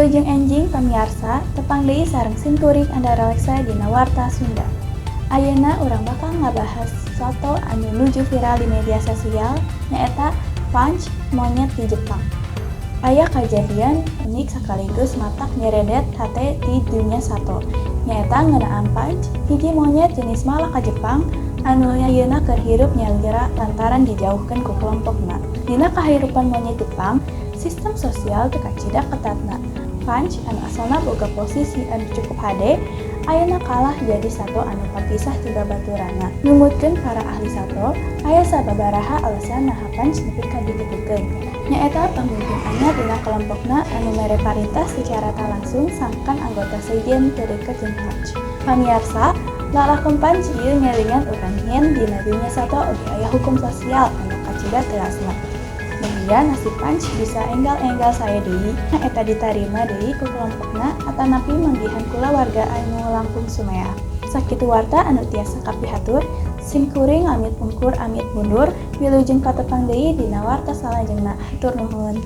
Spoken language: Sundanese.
Wilujeng enjing, pamiarsa, tepang deui sareng simkuring Andaraleksa dina Warta Sunda. Ayeuna urang bakal ngabahas sato anu nuju viral di media sosial, nyaeta Punch, monyet di Jepang. Aya kajadian unik sekaligus matak nyeredet hate di dunya sato, nyaeta ngeunaan Punch, hiji monyet jenis malaka Jepang anu ayeuna keur hirup nyalira lantaran dijauhkeun ku kelompokna. Dina kahirupan monyet Jepang, sistem sosial teu kacida ketatna. Punch anu asalna boga posisi anu cukup hade, ayeuna kalah jadi sato anu kapisah ti babaturanna. Numutkeun para ahli sato, aya sababaraha alasan naha Punch nepi ka dikitukeun. Nyaeta pamimpin anyar dina kelompokna anu mere parintah secara langsung sangkan anggota sejen teu deket jeung Punch. Pamiarsa, lalakon Punch ieu ngelingan urang yen dina dunya sato oge aya hukum sosial anu kacida teasna. Mugia nasib Punch bisa enggal-enggal sae deui, eta ditarima deui ku kelompokna atanapi manggihan kulawarga anu langkung sumea. Sakitu warta anu tiasa kapihatur, sim kuring amit pungkur amit mundur, wilujeng katepang deui dina warta salajengna. Hatur nuhun.